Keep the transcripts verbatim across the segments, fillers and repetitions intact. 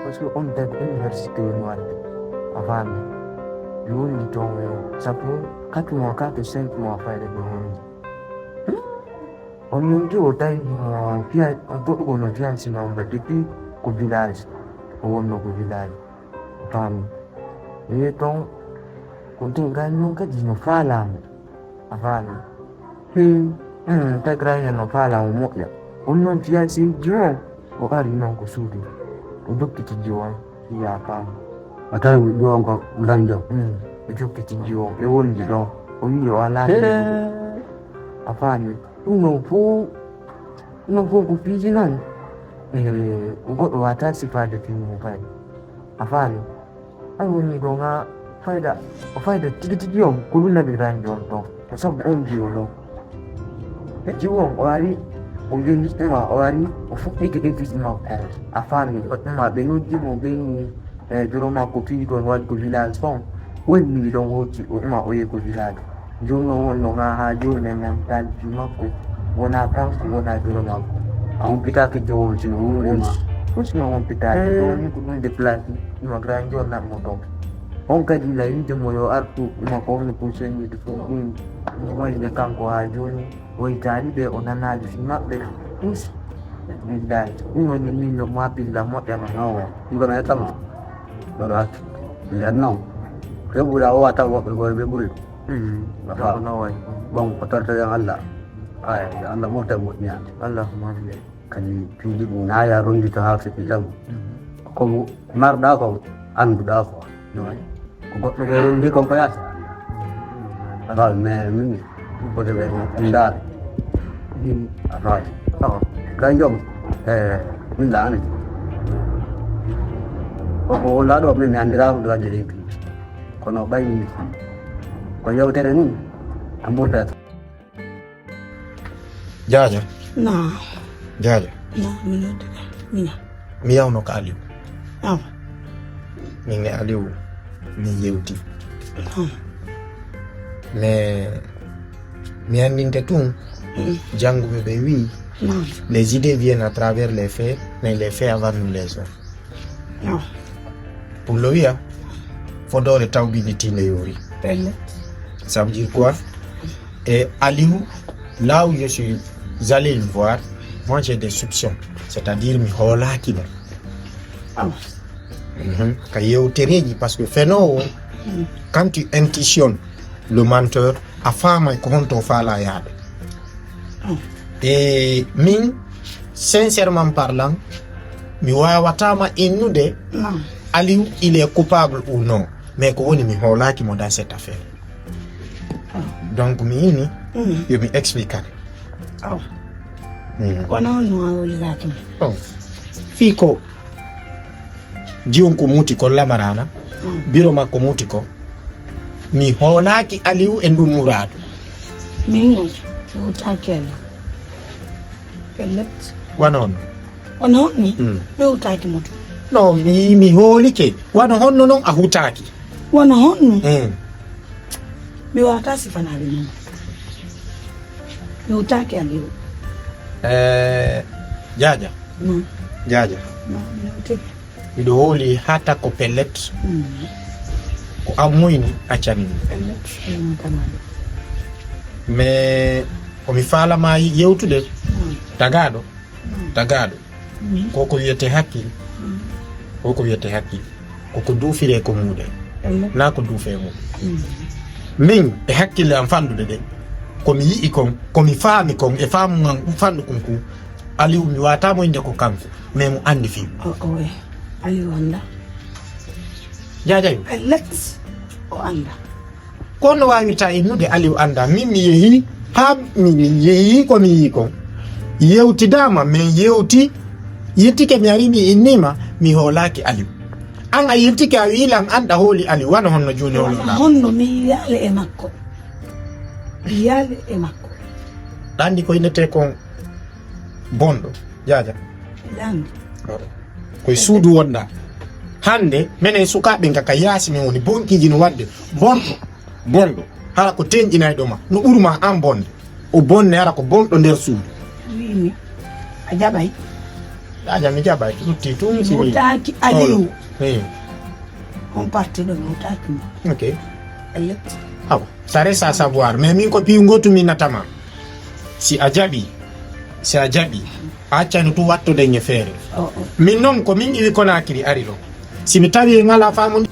Parce que on date université no wadde. A faami? Mi woni ton sappo quatre mois, quatre cinq mois fayde ɓe woni. On yonti o tawi mo fiya, on goɗɗo ko no fiyansi ma on mba depuis ko village. O wonno ko village. Faami? Wi ton ko ten gani noon kadi no faalamo. A faami? Hmm. Hmm, tawi grand no faala o moƴƴa. On noon fiyaasiiji o, o ari noon ko suudu. O dokkiti jiwo on, fiya faam. A tawi ɗo on ko grand jo. Hmm. O jokkiti jiwo on, ɓe wondi ɗo. O wi'i o alaa. Hee. A faami? Ɗum noon fof, ɗum noon fof ko piiji noon. Eh, ko goɗɗo wata sifaade fii mum kay. A faami? An woni ɗo nga fayda, o fayda tigi tigi on, ko ɗum naɓirani on ɗo. Ko sabu on jiwo ɗo. E jiwo on, o ari, o yoni ɗuma, o ari, o fuɗɗike église makko. A faami, o ɗuma, ɓe noddi mo, ɓe ni, e, duro makko piiji ɗon waɗi ko village fon. Woni ɗon woti, o ɗuma, o yehi ko village. Jooni o wonno nga haa jooni e mentality makko wona kanko, wona duro makko. A humpitaaki jowo si o wuuri ma. Fof si o humpitaaki, jooni ko ɗum déplacé, ima grand jooni naɓmo ɗon. On kadi na wiide mo yo artu, ima ko on no fonctionnude fof ɗum. Wonde kanko haa jooni, o yitaani ɓe, o nanaali fi maɓɓe. Tous, billahi. Ɗum woni min no mapilla moƴƴa no hawa. Ɗum ɗon e tama. Ɗon hakki. Nden non. Ɓe ɓura o wata woɓɓe goy ɓe ɓuri. Mm. Aha. Ɗum no wayi. Bon, ko tortoɗen Allah. Ay, Allah mofta moƴƴa. Allahumma amin. Kadi piiji ɗi naaya ronndito haa feƴƴi tan. Mm. Ko marɗa ko, annduɗa ko. Ɗum wayi. Ko goɗɗo ko ronndi kon ko yaata. Awa, mais min, ko de ɓe anndaare. Awa. Awa. Ganjom. Eh, min ɗaani. Ko ko wonɗa ɗo, min mi anndiraama ɗo waɗde ɗen piiji. Kono ɓay ko yewtere ni, a mburtata. Jaaja. Na. Jaaja. Na, mi noddi ka. Mina. Mi yawno ka Aliou. Awa. Min e Aliou, min yewti. Awa. Mais mi anndinte tun, mm, jannguɓe ɓe wi, na, les idées viennent à travers les faits, mais les faits avant nous les hommes. Non. Pullo wiya, fodoore tawɓinitiinde yoori. Pelle. Ça veut dire quoi? Et Aliou, là où je suis allé le voir, moi j'ai des soupçons. C'est-à-dire mi hoolaaki mo. Ah. Mhm. Ka yewtereeji, parce que fenoowo, mm, quand tu intuitionnes le menteur, a faamay ko honto o faala yaade. E min, sincèrement parlant, mi waawataama innude, mm, Aliou, il est coupable ou non. Mais ko woni mi hoolaaki mo dans cette affaire. Ah. Donc mi inni, mm, yo mi explique. Ah. Mm. Kono on no a hoolaaki mo? Oh. Fii ko Jiwon ko muti ko lamarana, mm, biro makko muti ko. Mi hoolaaki Aliou e ndu muraadu. Min, mi hutaaki Aliou. Pellet. Wano on? Wano on ni? Mm. Mi hutaaki mo tun. No, mi, mi hoolike. Wano honno non a hutaaki? Wano honno? Mm. Mi wata sifanaade non. Mi hutaaki Aliou. Eh, Jaaja. Mm. Jaaja. Mm, mi hutaaki. Miɗo hooli haa takko pellet. Mm. Ko an moyni accani mi. Pellet. Mm, tamam. Mais ko mi faala ma yewtude, mm, tagaaɗo. Mm. Tagaaɗo. Mm. Ko ko wiyete hakkil. Mm. Ko ko wiyete hakkil. Ko ko duufiree ko muuɗe. Pellet. Naa ko duufee mum. Mm. Min e hakkille am fanɗude ɗen. Ko mi yi'i kon, ko mi faami kon, e faamu ngan fanɗu kon ku. Aliou mi wata mo innde ko kanko, mais mo anndi fii. O, o, eh. Aliou annda. Jaajayo. Pellet, o annda. Ko no waawirta innude Aliou annda? Min mi yehi, haa mi yehi ko mi yi'i kon. Yewtidaama, min yewti, yettike mi ari mi innima, mi hoolaaki Aliou. An a yettike a wi'i lan an ɗa hooli Aliou, wano honno jooni hoolo ɗa? Honno mi yaale e makko. Mi yaale e makko. Ɗa anndi ko innetee kon bonɗo, Jaaja. Ɗan. Koye suudu wonɗa. Hannde, minen sukaaɓe nga ka yaasi min woni bonkiiji no waɗde. Bonɗo, bonɗo. Hara ko tenƴinayɗo ma. No ɓuru ma an bonde. O bonne hara ko bonɗo nder suudu. Wiimi, a jaɓay. Aja mi jaɓay lutti tun si mi wutaaki Aliou. Hey. On parti ɗo mi wutaaki mo. Ok. Ayo. Aw, ça reste à savoir. Mais min ko piyu ngotu mi natama. Si a jaɓi, si a jaɓi, a accano tu wattude ñe feere. Oh, oh. Min non ko min iwi Konakiri ari ɗo. Si mi tawi e ngala faamu.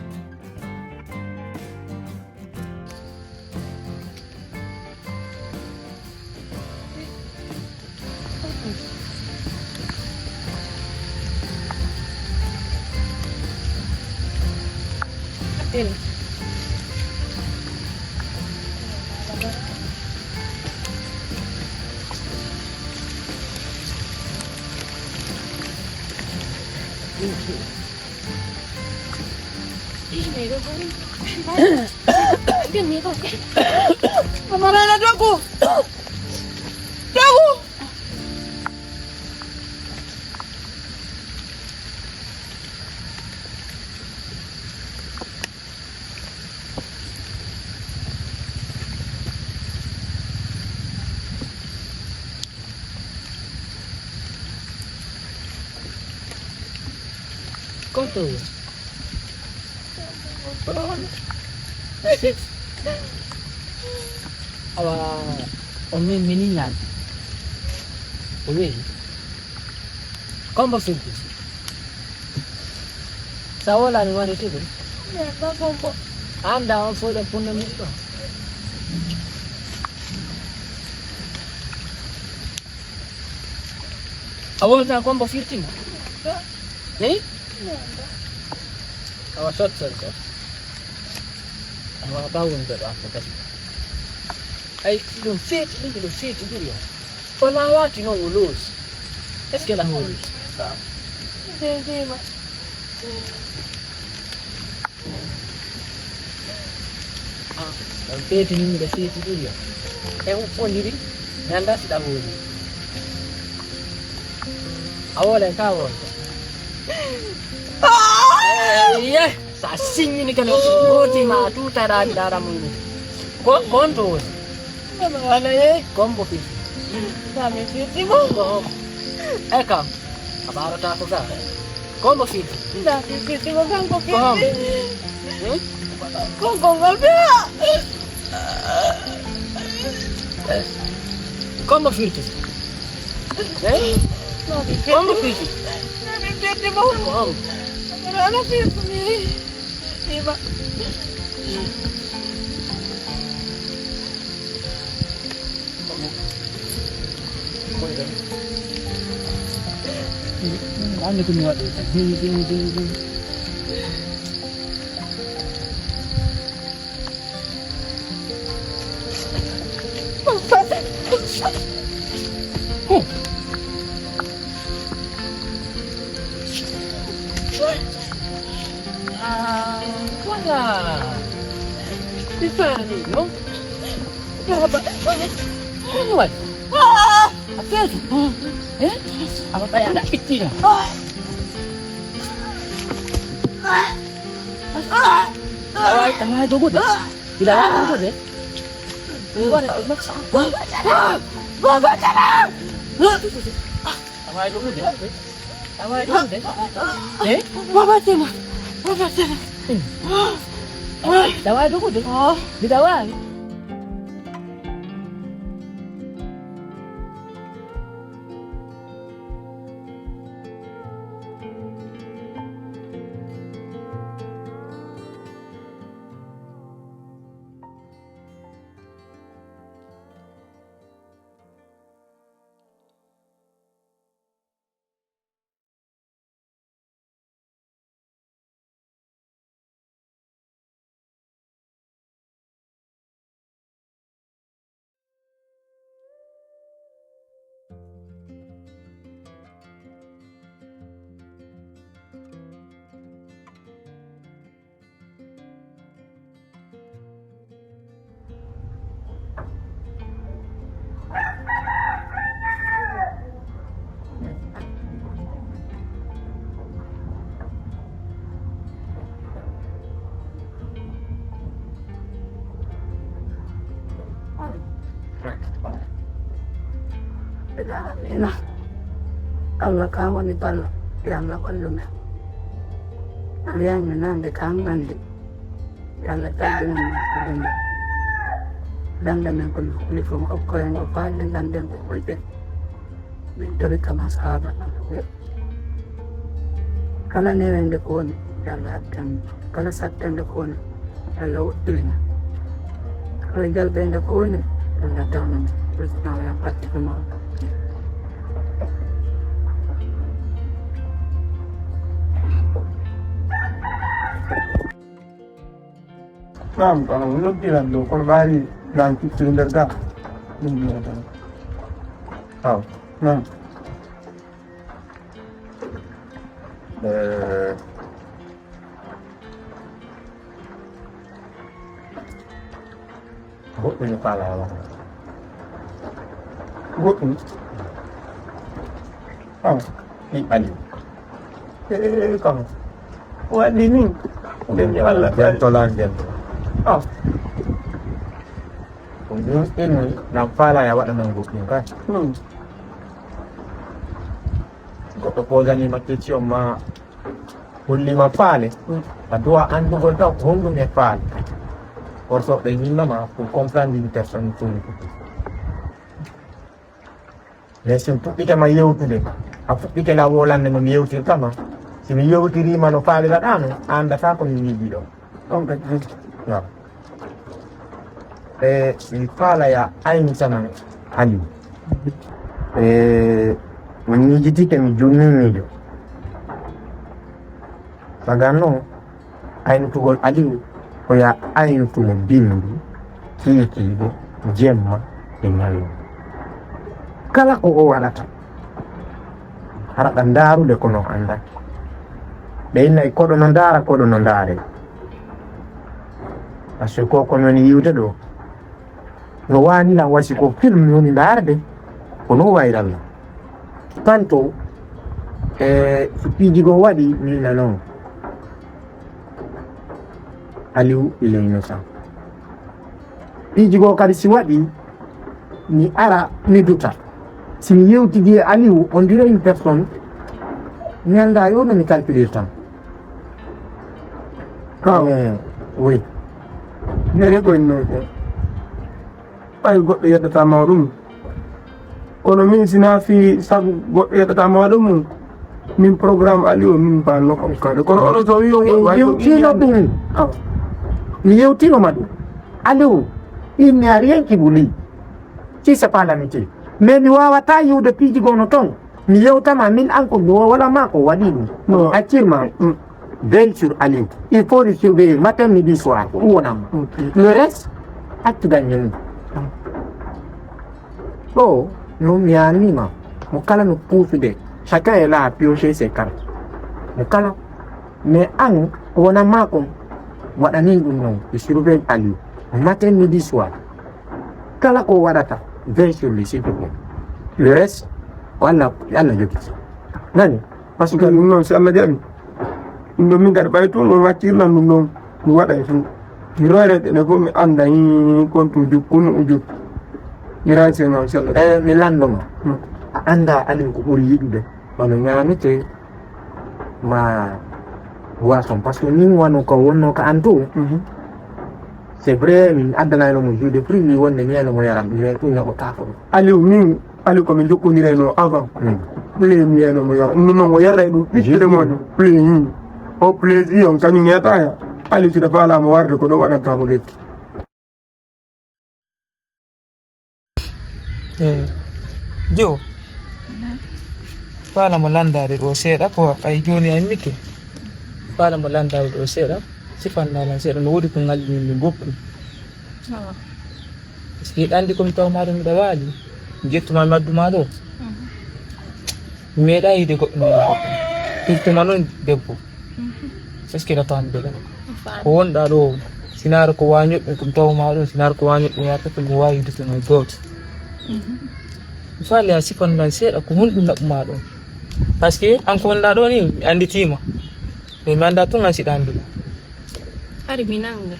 Amarana, dogu! Dogu! Konto. Awa, o min mini ñaami. O weyi. Kombo sirdi. Sa wolani wani tigi. Anda on fof ɗon punno min ɗo. A wonta kombo firtima. Ni? Awa sot sot sot. Awa ba wonde ɗo afo kasi. Ay, ɗum feeti, ɗum ɗum feeti ɗum yo. Wala wati non o loosi. Est-ce que la holi? Dema. Ah, ɗum feeti ni miɗo feeti ɗum yo. E huffondiri, mi annda si ɗa holi. A wolay ka wol. Ye, sa siññini kene goti ma tuta ɗa ɗa ɗa mun. Ko konto woni. Wala ye. Kombo fiti. Sa mi fiti mo. Ko hom. E kam. A ɓaarata ko ga. Kombo fiti. Sa mi fiti mo kanko fiti. Ko hom. Hmm? Ko ko ngol be. Kombo firti. Eh? Kombo firti. Firti mo. Ko hom. Ana firti ni. Iba. Ande ko mi waɗi. Ding, ding, ding, ding. Ah, voilà. Mi faami, non? Baba, baba. Ko mi waɗi? Ah! A feetu? Eh? Awa ɓay aɗa ittira. Awa, awa dogude. Ila wa dogude. Awa dogude. Awa dogude. Eh? Baba tena. Baba tena. Awa dogude. Bida wa. Allah kan woni ballo, yo Allah wallu men. Wiyan mi nande kan nandi, yo Allah jalbina men ko ɗum. Dande men ko mi huli fof, okko en o faale danden ko hulɓe. Min tori kama saaba. Kala newende ko woni, yo Allah addan mo. Kala sattende ko woni, yo Allah woɗɗoy mo. Kala jalbende ko woni, yo Allah dawna mo. Président o yam parti ko mawɗo. Naam, kono mi noddiran ɗo, kono ɓaari nan cifti nder ga. Ɗum ɗo tan. Aw, naam. Eh, goɗɗum ne faala wala. Goɗɗum. Aw, ɗi ɓali. Eh, kam. Waɗi ni. Ɗum Allah. Gentolaa, gentolaa. Aw. Ko ɗum inni, nan faala ya waɗa nan goɗɗum kay. Hmm. Goɗɗo posaniima question ma, hollii ma faale. Hmm. A doit anndugol taw ko honɗum e faale. Or so ɓe yinno ma pour comprendre une personne politique. Mais si mi fuɗɗike ma yewtude, a fuɗɗike la wolande no mi yewtirta ma. Si mi yewtiriima no faaliraɗaa no, a anndataa ko mi wiidi ɗo. Ɗon kadi. Waaw. E mi faala ya aynu sanan Aliou. E mi miijitike mi jummi miijo. Sagan noon, aynutugol Aliou ko ya aynutumo binndi kiikiiɗe jemma e ñalawma. Kala ko o waɗata, hara ɗa ndaarude kono o anndaa. Ɓe innay koɗo no ndaara, koɗo no ndaare. Parce que ko ko non yiwde ɗo. No waani lan wasi ko film woni ndaarde, ko no wayral lan. Tanto, e, so piiji goo waɗi, mi nano. Aliou, il est innocent. Piiji goo kadi si waɗi, mi ara, mi duta. Si mi yewtidi e Aliou, on dirait une personne, mi anndaa yo no mi calculir tan. Kaw. Eh, oui. Nere ko inno ko. Ɓay goɗɗo yeddata ma ɗum. Kono min sina fi sabu goɗɗo yeddata ma ɗum. Min programme Aliou min mbaanno ko kade. Kono oɗo so wiyo. Mi yewtino ɗum. Mi yewtino ma ɗum. Aliou, il n'y a rien qui vous lie. Si c'est pas l'amitié. Mais mi wawata yiwde piiji gono ton. Mi yewtama min an ko mi wala ma ko waɗi ɗum. Accirma. Veille sur Aliou. Il faut le surveiller matin, midi, soir. Ko ɗum wonanma. Le reste, accu dañde ɗum. Ɗo, no mi anima. Mo kala no puusude. Chacun est là à piocher ses cartes. Mo kala. Mais an, ko wonanma kon. Waɗani ɗum noon. E surveille Aliou. Matin, midi, soir. Kala ko waɗata, veille sur lui, s'il te plaît. Le reste, ko Allah, Allah jogiti. Nani? Parce que ɗum noon, si Allah jaɓi, ɗum ɗo min kadi ɓay toon on waccirlan ɗum ɗon, mi waɗa e fuu. Mi royre ɗene fof mi annda hi kontu jukku no o jukku. Mi rense noon si Allah jaɓi. Eh, mi lanndo ma. Hmm. A annda Aliou ko ɓuri yiɗude. Wano ñaamete ma boisson. Parce que min wano ko wonno ka an to. Mhm. C'est vrai, min addanayno mo jus de fruit, mi wonde mi eno mo yaram, mi ɗum ñaɓo tafo. Aliou, min Aliou ko min jokkondirayno avant. Mm. Play mi eno mo yaram. Ɗum noon o yaray ɗum ɓiɗɗude mo. Play. O plaisir on kañum ŋeetaya. Aliou sida faalama warde ko ɗo waɗanta mo lekki. Eh, jo. Faala mo landaade ɗo seeɗa ko ay jooni ay mikke. Faala mo landaade ɗo seeɗa. Sifanna lan seeɗa no woodi ko ngalli min goppu. Awa. Parce que hiɗa anndi ko mi taw ma ɗo miɗa waali. Mi ƴettuma mi adduma ɗo. Mhm. Mi meeɗa yiide goɗɗo mi. Firtuma noon debbo. Mhm. Est-ce que a faami de? Ko wonɗa ɗo, sinaara ko waawi ñoƴƴu ɗum taw ma ɗum, sinaara ko waawi ñoƴƴu yaata ɗum, mi waawi yiide ɗum hay gooto. Mhm. Mi faali a sifan lan seeɗa ko honɗum naɓu ma ɗum. Parce que an ko wonɗa ɗo ni, mi annditiima. Mais mi annda tun an siɗa anndi. Hari mi nannga.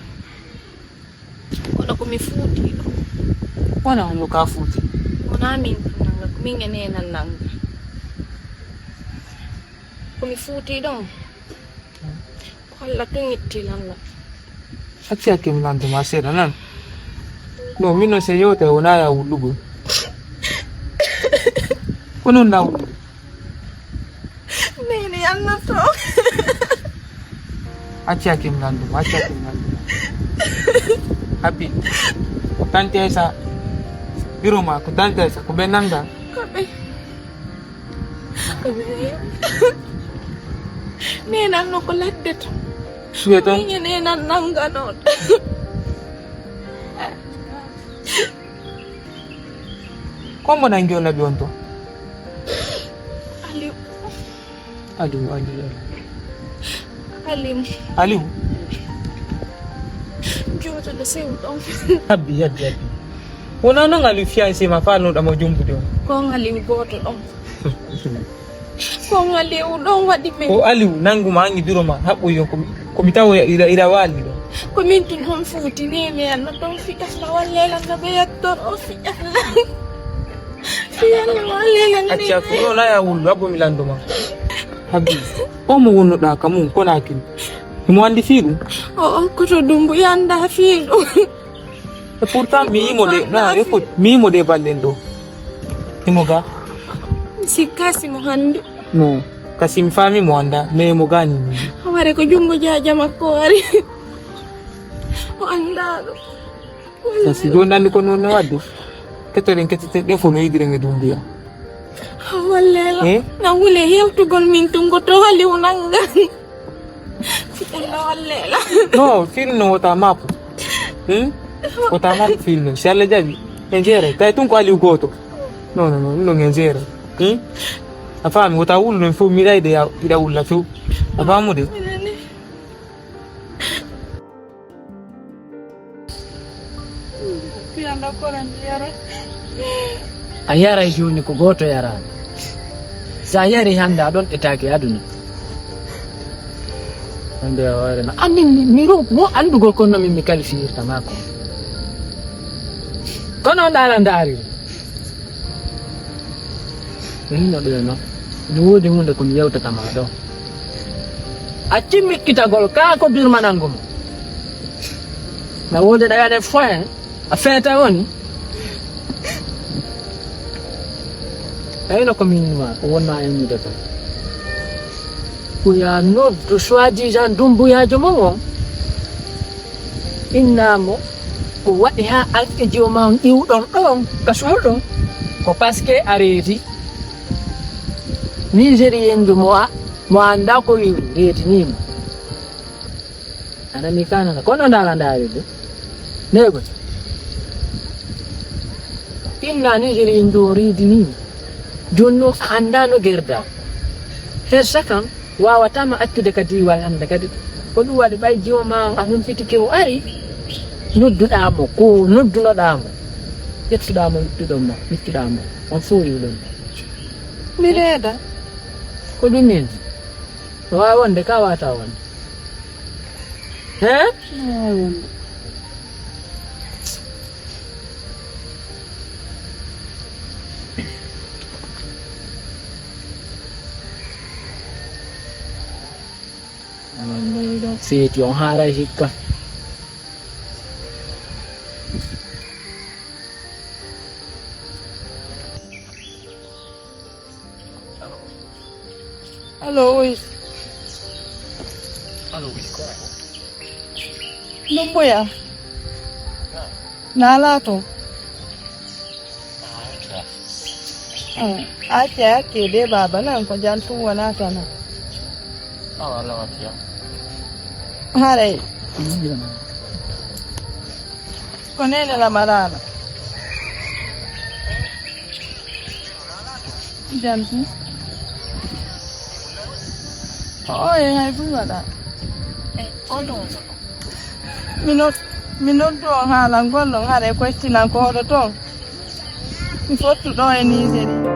Kono ko mi fuutiiɗo. Wona hono ka fuuti. Wona min nannga, ko min e neenan nannga. Ko mi fuuti ɗon. Ko Allah tun itti lan lan. Acci hakke mi lannduma seeɗa nan. No, min non se yewte wona ya wullugo. Ko non na wullugo. Nene annoto. Acci hakke mi lannduma, acci hakke mi lannduma. Happy. Ko tante Aisa. Biro ma, ko tante Aisa, ko ɓe nannga. Ko ɓe. Ko ɓe. Nenan no ko ladde to. Suwe ton? Min e nenan nannga non. Ko mo nangi on laɓi on to? Aliou. Aliou, Aliou, Aliou. Aliou. Aliou? Jooto ɗo sew ɗon. Habbi, habbi, habbi. Wona non Aliou fiancé ma fa no ɗamo jumbude on? Ko on Aliou gooto ɗon. Ko on Aliou ɗon waɗi men. Ko Aliou nanguma angi biro ma haɓɓo yo ko mi, ko mi tawo ira, ira wali ɗo. Ko min tun on fuuti ni mi anno ɗon fiɗa ma walle lan no ɓe yettor o fiɗa lan. Fiɗa lan walle lan ni. Acca ko ɗo na ya wullu haɓɓo mi lando ma. Habbi. O mo wonnoɗa ka mum konakin. Mo andi fii ɗum? O on koto ɗum mbo yanda fii ɗum. Et pourtant mi yimo de, na, écoute, mi yimo de ballen ɗo. Imo ga? Si kasi mo hande. No, kasi mi fami mo anda, mais mo gani. Ware ko jungo jaja makko wari. O anda ɗum. Kasi joni andi ko non wadde. Kettoɗen kettete ɗe fof no yiɗiren e Dumbuya. Wallela. Eh? Na wule hewtugol min tungo to hali unanga. Fiɗɗa wallela. No, fil no wota mapu. Hmm? Wota mapu fil no. Si Allah jaɓi. En jeere. Tawi tun ko Aliou gooto. Non, non, non, non, en jeere. Hmm? A faami, wota wulu non fof miɗa yiɗa ya, iɗa wulla few. A faamude? A yaray jooni ko gooto yaraani. So a yari hannde a ɗon etaaki aduna. Hannde a warena. Amin mi ro mo anndugol kono min mi kalifiyirta maako. Kono ndaara ndaari. Min no ɗo no. No woodi hunde ko mi yewtata ma ɗo. A timmikkitagol kaa ko birmanango mo. Na woodi ɗa yaade foin. A feeta woni? Eyno ko min ma ko wonna e mude kon. Ko ya noddu soi-disant dumbuyaajo mon on. Innamo ko waɗi ha alkijo ma on iwɗon ɗon ka suuɗum. Ko parce que a reedi. Nigérienjo mo a mo annda ko wiwi reedinima. Ana mi kanana kono ndala ndaari de. Nego. Inna ni hiri ndo reedini. Jonno a annda no gerda. Her sakan wawatama accude ka diiwal hannde kadi. Ko ɗum waɗi ɓay jooma a humpitike o ari. Nodduɗa mo ko noddunoɗa mo. Ƴettuɗa mo wittuɗon mo wittuɗa mo on fof yiwɗon. Mi reeda. Ko ɗum min. Wawa wonde ka wata wonde. Hein? Feeti on haaray hikka. Allo, oui. Allo, oui, quoi? Lumbuya. Na laato. Ah, ok. Ah, ake, ake, de baba nan ko jantu wona tana. Ah, Allah watiya. Haray. Ko nene la marana. Jam tan. O oye hay buri waɗa. E oɗo. Mi nod- mi noddu on haalangol ɗon haɗa e koytinan ko hoɗo toon. Mi fottu ɗo e Nigeria.